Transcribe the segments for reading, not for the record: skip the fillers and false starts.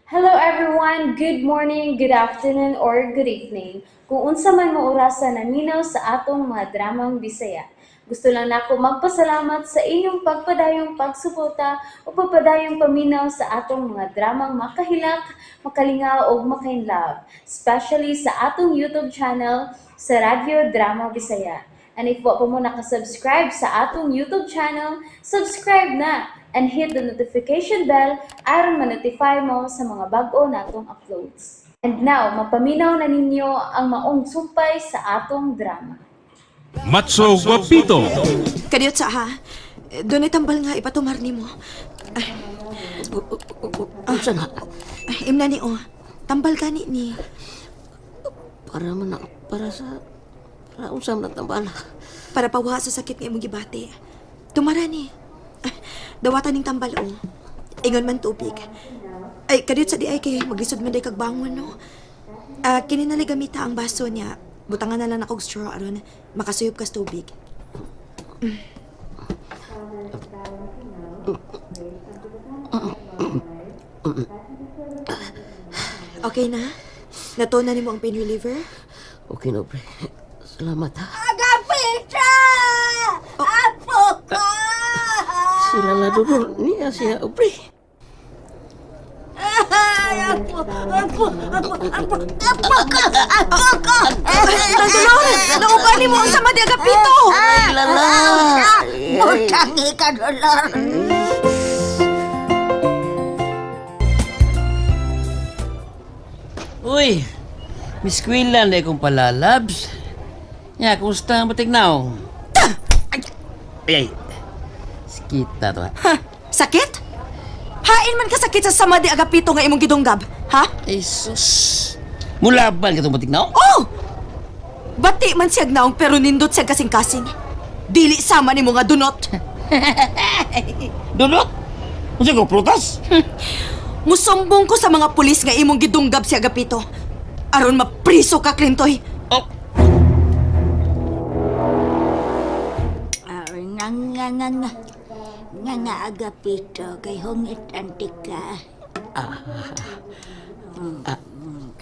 Hello everyone! Good morning, good afternoon, or good evening. Kung unsa man mo orasa naminaw sa atong mga dramang Bisaya. Gusto lang nako magpasalamat sa inyong pagpadayong pagsuporta o pagpadayong paminaw sa atong mga dramang makahilak, makalingaw ug makainlove, especially sa atong YouTube channel sa Radyo Drama Bisaya. And if wa pa mo nakasubscribe sa atong YouTube channel, subscribe na and hit the notification bell aron ma-notify mo sa mga bag-o natong uploads. And now, mapaminaw na ninyo ang maong sumpay sa atong drama. Matso Guapito. Kadiyot sa ha. Doon ay tambal nga ipatumar nimo. Ay, Unsa na? ay, imna ni o. Tambal gani ni. Para man na, para sa, para unsa man ang tambal. Para pawa sa sakit nga imong gibati. Tumara ni. Ay, dawatan ning tambal o. Ingon man tubig. Ay, kadiyot sa di ay kay maglisod man day kag bangon no. Ah, kini na lang gamita ang baso niya. Butangan na lang akong straw aron makasuyop kas tubig. Okay na? Natunan nimo ang pain reliever? Okay na, pre. Salamat, ha. Agapita! Apo ko! Sila na dulol niya siya, oh, pre. Ay, apo, apo, apo, apo, apo ko! Apo ko! Tandulor! Nauban nimo ang sama di Agapito! Ay, lala. Butangi ka, Dolor! Uy, Miss Quillan, na kong palalabs. Ya, kumusta ang batignaw? Ay, ay. Sikita to, ha. Ha? Sakit? Hain man ka sakit sa sama di Agapito nga imong gidunggab, ha? Ay, sus. Mulaban ka itong batignaw? Oh! Bati man siyag naong pero nindot siya kasing-kasing. Dili sama ni nga dunot. Dulot? Unsa ko, prutas? Musumbong ko sa mga pulis nga imong gidunggab si Agapito. Aron mapriso ka, Clintoy. Oh, Ay, nga, nga, nga, nga. Nga, nga, Agapito, kay hungit antika.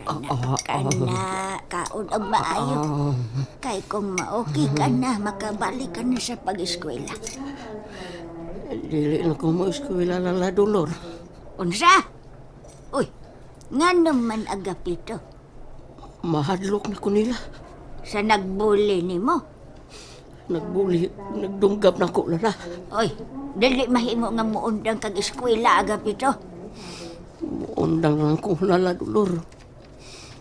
Kana, kana, kaon og maayo. Kay kung maoki ka na, makabalik ka na sa pag-eskwela. Dili na ko mo eskwela, lala, Dolor. Unsa? Uy, nga naman Agapito, Mahadlok na ko nila. sa nagbuli nimo. Nagbuli, nagdunggab na ko, lala. Oy, dili mahimo nga muundang kag eskwela Agapito. Undang lang ko, lala, Dolor.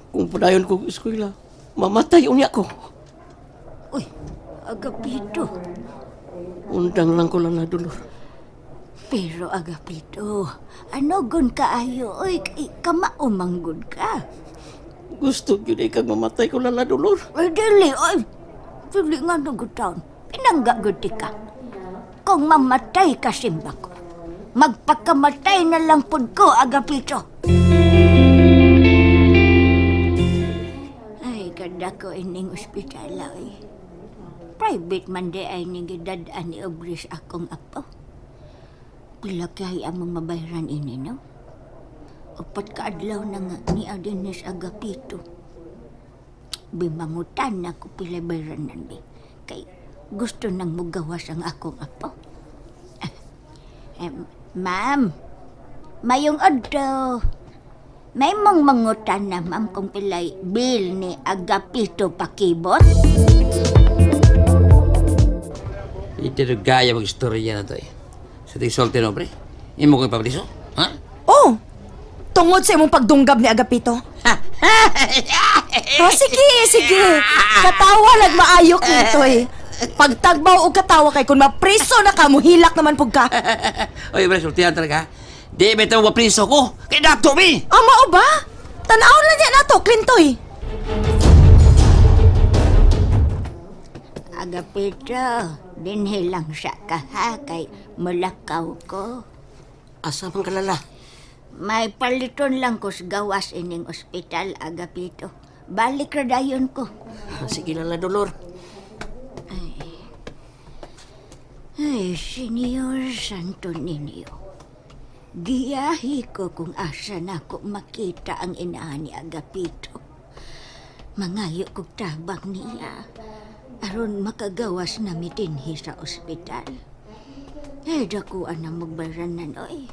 Kung padayon ko eskwela, mamatay unya ko. Uy, Agapito. Undang lang ko, lala, Dolor. Pero Agapito, ano gun kaayo? Oy, kay kamaumanggun ka. Gusto gyud ay kag mamatay ko, lala, Dolor. Ay, dili, oy. Dili nga nagutaon. Pinangga gud ti ka. Kung mamatay ka simba ko, magpakamatay na lang pud ko, Agapito. Ay, kada ko ining ospital, oy. Private man di ay ning gidad-an ni Obris akong apo. Pila kay among mabayran ini, no? Upat ka adlaw na nga ni Adenis Agapito. Bimangutan na ko pila bayranan, bi. Kay gusto nang mugawas ang akong apo. Eh, ma'am, mayong adto. May mong mangutan na, ma'am, kung pilay bill ni Agapito Pakibot. Ito na gaya mag-istorya na to eh. Sa tingin sulti no, pre? Imo ko ipabliso? Ha? Oh! Tungod sa imong pagdunggab ni Agapito. Oh, sige, sige. Katawa lag maayo, Clintoy. Pagtagbaw og katawa kay kung mapriso na ka, muhilak naman pug ka. Oy, pre, sultihan talaga. Ha? Di ba ito mapriso ko? Kay dato, mi! Ama o ba? Tanaw lang niya nato, Clintoy. Agapito, dinhi lang siya ka ha, kay mulakaw ko. Asa man kalala? May paliton lang ko sa gawas ining ospital, Agapito. Balik ra dayon ko. Sige, lala, Dolor. Ay, Senyor Santo Niño. Giyahi ko kung asa nako makita ang inahan ni Agapito. Mangayo kog tabang niya. Aron makagawas na mi dinhi sa ospital. Ay, dakuan na magbaranan, oy.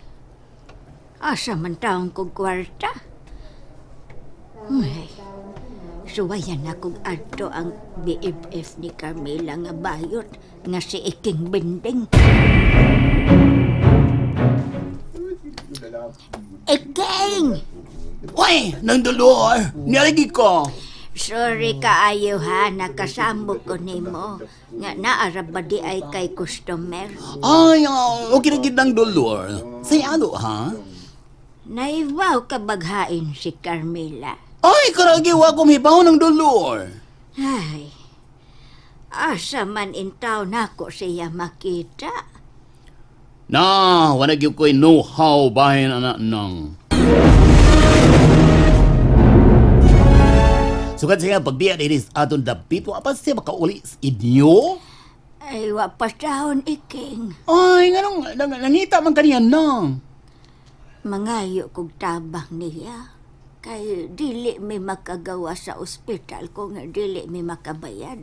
Asa man taong kog kwarta? Ay, suwayan na kog adto ang BFF ni Carmela nga bayot nga si Iking Binding. Iking! Uy, nang dolor. Nilagi ko. Sorry kaayo ha, nakasamo ko nimo. Nga naara ba di ay kay customer? Ay, okay na gid ng dolor. Say alo, ha? Naiwaw ka baghain si Carmela. Ay, karagi wa ko mibaw ng dolor. Ay, asa man intaw nako siya makita. Na, wala gyud ko'y know-how bahin anak nang. Sukat siya pagbiya dinis aton dapit wa pa siya makauli sa inyo. Ay, wa pa taon, Iking. Ay, nganong nangita man kaniya nang. Mangayo kog tabang niya. Kay dili mi makagawa sa ospital kung dili mi makabayad.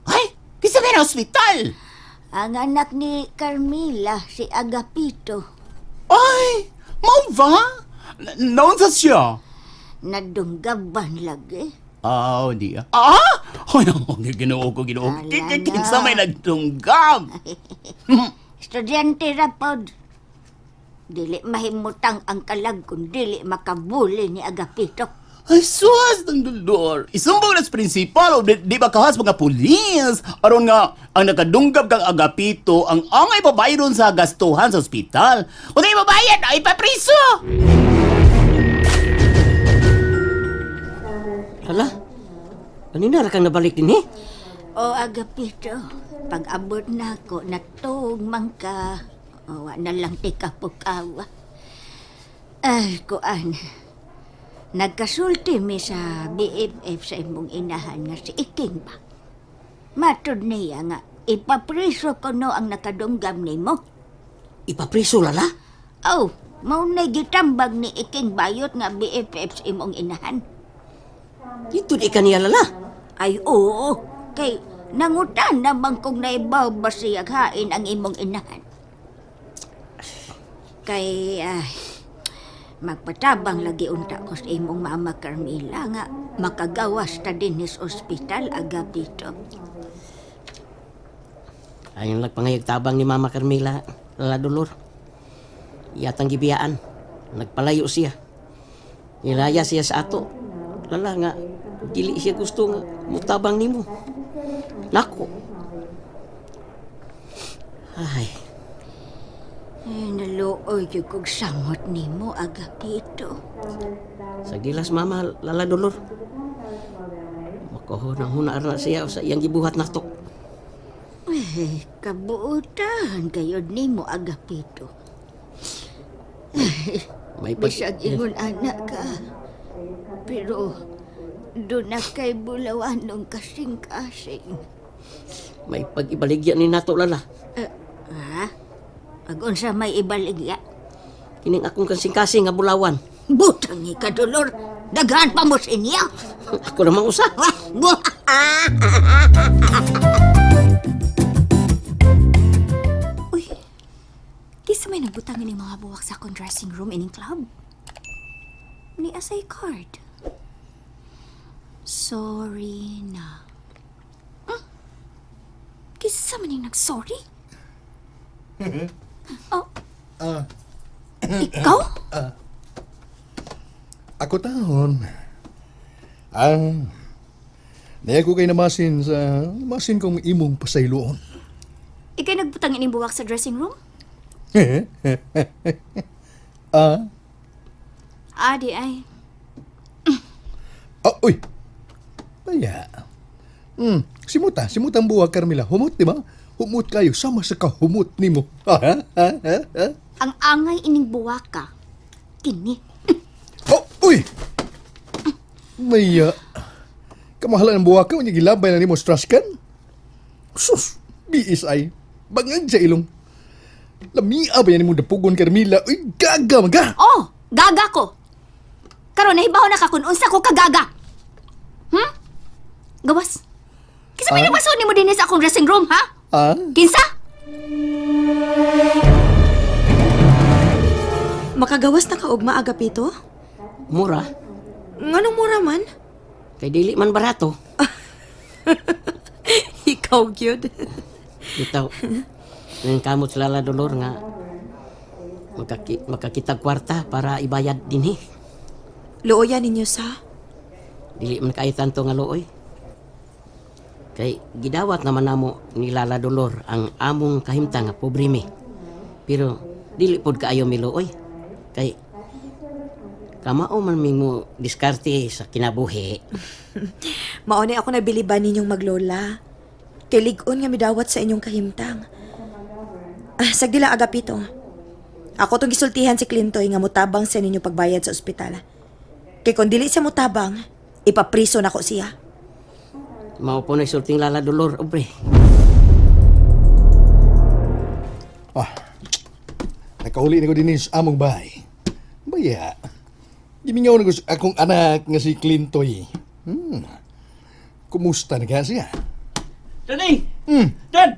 Ay, kisa may na ospital. Ang anak ni Carmela, si Agapito, Ay, mao ba? Naon sa siya? nadunggaban lagi. Ah, di ah. Ah! Hoy, no, ginoo ko, ginoo ko. Ala na. Kinsa may nagtunggab. Estudyante ra pod. Dili mahimutang ang kalag kung dili makabuli ni Agapito. Ay, sus, ng dolor. Isumbong na sa prinsipal o di ba kahas mga pulis. Aron nga, ang nakadunggab kang Agapito, ang angay babayron sa gastuhan sa ospital. Kung di babayad, ay papriso! Lala, kanina ra kang nabalik din eh. O Agapito, pag abot na ako, natuog man ka. O, wa na lang ti kapukawa. Ay, kuan. Nagkasulti mi sa BFF sa imong inahan nga si Iking ba. Matod niya nga, ipapriso ko no ang nakadunggam nimo. Ipapriso, Lala. Oh, mao na gitambag ni Iking bayot nga BFF sa imong inahan. Dito di ka niya, Lala. Ay, oo. Kay nangutan naman kung naibaw ba siya hain ang imong inahan. Kay, ay, magpatabang lagi unta ko sa imong mama Carmela nga makagawas ta din sa ospital Agapito. Ayon lang pangayag tabang ni Mama Carmela, Lala Dolor. Iyatang gibiyaan. Nagpalayo siya. Nilaya siya sa ato. Lala nga, dili siya gusto nga mutabang nimo. Nako. Ay, Ay, naluoy gyud kog samot nimo Agapito. Sa gilas mama, Lala Dolor. Makahuna-huna na siya sa iyang gibuhat nato. Eh, kabuotan gayud nimo Agapito. May pag... Bisag ingon anak ka. Pero doon na kay bulawanong kasing-kasing. May pag-ibaligya ni nato, Lala. Eh, ha? Pag unsa may ibaligya? Kining akong kasing-kasing nga bulawan. Butang ni kadolor. Daghan pa mo sa inyo. Ako namang usa. Wah, buh. Uy, kisa may nagbutang ining mga buwak sa akong dressing room ining club. Ni asay card. Sorry na. Kisa man yung nag-sorry? Oh. Ikaw? Ako taon. Ah, naya ko kay namasin sa masin kong imong pasayloon. Ikay nagbutang ining buwak sa dressing room? Ah, Ah, di ay. ah, uy. Baya. Simuta, simuta ang buwak, Carmela. Humot, di ba? Humot kayo, sama sa kahumot nimo. Ang angay ining buwak ka. Kini. Oh, uy! Maya. Kamahalan ang buwak ka, unya gilabay na nimo sa trash can. Sus, BSI. Bangag sa ilong. Lamia ba yan imong dapugon, Carmila? Uy, gaga man ka! Oh, gaga ko. Karon nahibaw na ka kung unsa ko kagaga. Gawas. Kinsa may Ah? nagbaso nimo dinhi sa akong dressing room, ha? Ah? Kinsa? Makagawas na ka ugma, Agapito? Mura. Nganong mura man? Kay dili man barato. Ikaw gyud. Bitaw. Nang kamot sa Lala Dolor nga makakitag kwarta para ibayad dinhi. Luoyan ninyo sa. Dili man kaayo tanto nga luoy. Kay gidawat naman namo ni Lala Dolor ang among kahimtang nga pobre mi. Pero dili pod kaayo mi luoy. Kay kamao man mi mo diskarte sa kinabuhi. Mao ni ako nabiliban ninyong maglola. Kay lig-on nga midawat sa inyong kahimtang. Ah, sagdi lang, Agapito. Ako tong gisultihan si Clintoy nga mutabang sa ninyo pagbayad sa ospital. Kay kung dili siya mutabang, ipapriso nako siya. Mao po na sulting Lala Dolor, obre. Ah, nakahuli na ko din sa among bahay. Baya, gimingaw na ko sa akong anak nga si Clintoy. Kumusta na kaya siya? Daddy! Dad!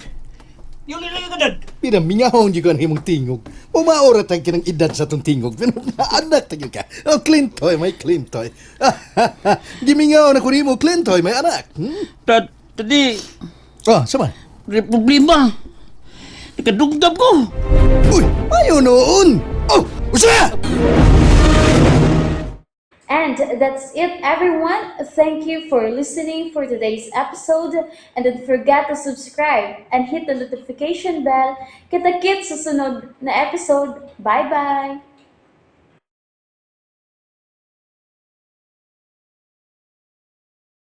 Yung nilagay ko, Dad! Pinamingaw di ko ang imong tingog. Pumaora tag kinang edad sa tong tingog. Pero anak tag ka. Oh, Clintoy, may Clintoy. Gimingaw na ko nimo, Clintoy, may anak. Dad, Daddy! Ah, sama. May problema! Nakadugdab ko! Uy, ayaw noon. Oh, usa! And that's it, everyone. Thank you for listening for today's episode. And don't forget to subscribe and hit the notification bell. Kita-kits sa sunod na episode. Bye-bye!